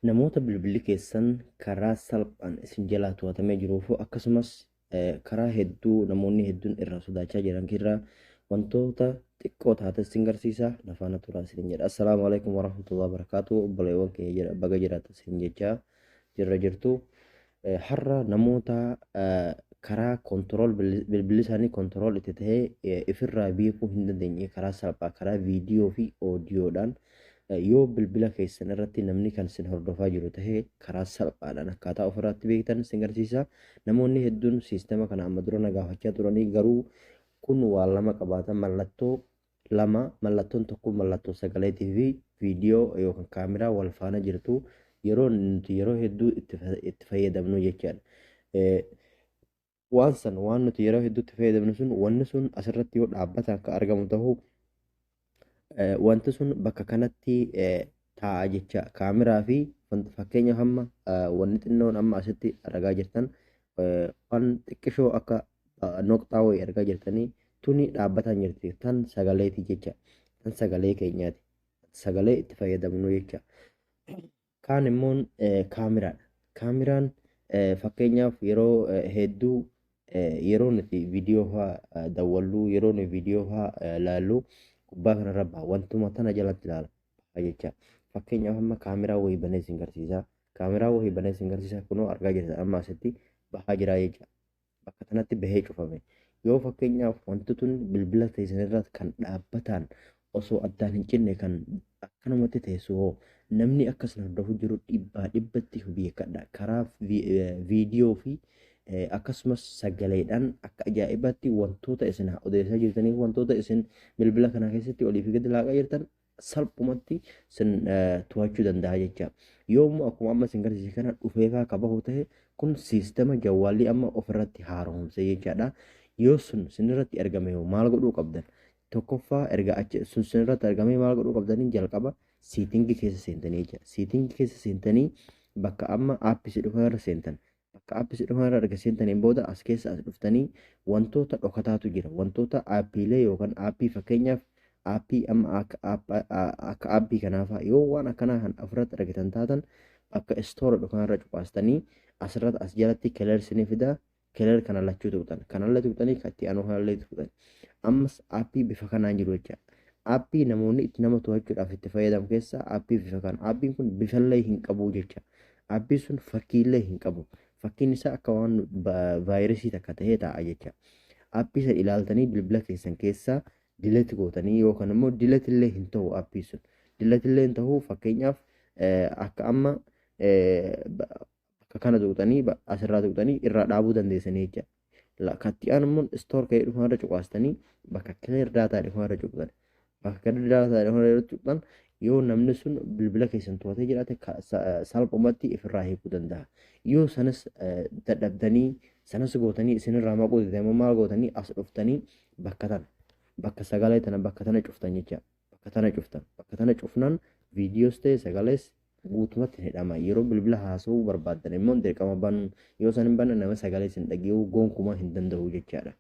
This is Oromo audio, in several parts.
Namoota bilbilli keessan karaa salphaan isin jalaa to'atamee jiruuf, akkasumas karaa hedduu namoonni hedduun irraa sodaachaa jiran irraa wantoota xiqqoo taate isin garsiisa. Na faana turaa isin jedha. Assalaamu alaikum warahmatullahi wabarakatuh. Obboleewwan keenya jira baga jiraata isin jechaa jirra jirtu. Har'a namoota karaa control bilbilli isaanii control itti ta'ee ifirraa beekuu hin dandeenye, karaa salphaa, karaa viidiyoo fi oodiyoodhaan, yoo bilbila keessan irratti namni kan isin hordofaa jiru ta'ee, karaa salphaadhaan akkaataa ofirraatti beektan isin garsiisa. Namoonni hedduun siistema kana amma dura na gaafachaa turanii, garuu kun waan lama qabaata, mallattoo lama. Mallattoon tokko mallattoo sagaleetii fi viidiyoo yookaan kaameraa wal faana jirtu, yeroo nuti yeroo hedduu itti fayyadamnu jechaadha. Waan san, waan nuti yeroo hedduu itti fayyadamnu sun, wanni sun asirratti yoo dhaabbata akka argamu ta'u, wanti sun bakka kanatti taa'a jecha. Kaameraa fi fakkeenyaaf amma wanni xinnoon amma asitti argaa jirtan, waan xiqqishoo akka noqxaa wayii argaa jirtanii, tuni dhaabbataan jirti, tan sagaleeti jecha, tan sagalee keenyaati, sagalee itti fayyadamnu jecha. Kaan immoo kaameraadha. Kaameraan fakkeenyaaf yeroo hedduu yeroo nuti viidiyoo fa'aa daawwannu, yeroo nuti viidiyoo fa'aa ilaallu, gubbaa kanarra baha, wantuma tana jalatti ilaala jecha. Fakkeenyaaf amma kaameraa wayii banee isin garsiisa. Kaameraa wayii banee isin garsiisa. Kunoo argaa jirtan, amma asitti bahaa jira jecha. Bakka kanatti bahee cufame. Yoo fakkeenyaaf wanti tun bilbila teessan irra kan dhaabbataan osoo addaan hin cinne kan akkanumatti teessu hoo, namni akkas hordofu jiru dhibbaa dhibbatti beekadha. Karaa viidiyoo fi akkasumas sagaleedhaan akka ajaa'ibaatti wantoota isin odeessaa jirtanii, wantoota isin bilbila kana keessatti olii fi gadi laaqaa jirtan salphumatti isin to'achuu danda'a jecha. Yoommoo akkuma amma isin garsiise kana dhufeefaa ka bahu ta'e, kun siistema jawwaalli amma ofirratti haaromse jechaadha. Yoo sun sinirratti argame maal godhuu qabdan? Tokkoffaa, erga achi sun sinirratti argame maal godhuu qabdanii? Jalqaba setting keessa seentanii jecha. Setting keessa seentanii bakka amma apps dhufan irra seentan. Bakka apps dhufan irra erga seentaniin booda as keessa as dhuftanii wantoota dhokataatu jira. Wantoota aappiilee yookaan aappii, fakkeenyaaf aappii amma akka aappii kanaafaa, yoo waan akkanaa kan ofirratti argatan taatan, bakka store dhufan irra cuqaastanii asirratti as jalatti clear sinii fida. Clear kana lachuu tuqxan. Kanallee tuqxanii, kan itti aanu kanallee tuqxan. Ammas aappii bifa kanaan jiru jecha. Aappii namoonni itti nama to'achuudhaaf itti fayyadamu keessaa aappii bifa kana. Aappiin kun bifallee hin qabu jecha. Aappiin sun fakkiillee hin qabu. Fakkiin isaa akka waan vaayirasii takka ta'ee taa'a jecha. Aappii sana ilaaltanii bilbila keessan keessaa delete gootanii, yookaan immoo delete illee hin ta'u aappii sun. Delete illee hin ta'u. Fakkeenyaaf akka amma bakka kana tuqxanii, asirraa tuqxanii irraa dhaabuu dandeessanii jecha. Katti aanu immoo store ka'ee dhufan irra cuqaastanii bakka clear data dhufan irra cuqxan. Bakka clear data dhufan irra cuqxan, yoo namni sun bilbila keessan to'atee jiraate salphumatti ifirraa hiikuu danda'a. Yoo sanas dadhabdanii, sanas gootanii isinirraa maquu dide, maal gootanii? As dhuftanii bakka tana, bakka sagalee tana, bakka tana cuftan jecha. Bakka tana cuftan. Bakka tana cufnaan viidiyoos ta'e sagalees guutumatti hidhama. Yeroo bilbila haasa'uu barbaaddan immoo dirqama banuun, yoo san hin banne nama sagalee isin dhaga'uu gonkumaa hin danda'u jechaadha.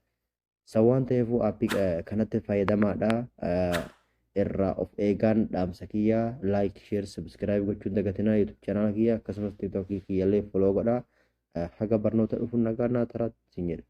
San waan ta'eefuu aappii kanatti fayyadamaadha. Irraa of eegaan dhaamsa kiyyaa. Like, share, subscribe gochuun dagatinaa. YouTube channel kiyya akkasumas TikTokii kiyyallee follow godhaa. Haga barnoota dhufuun nagaa naa taraatti isin jedha.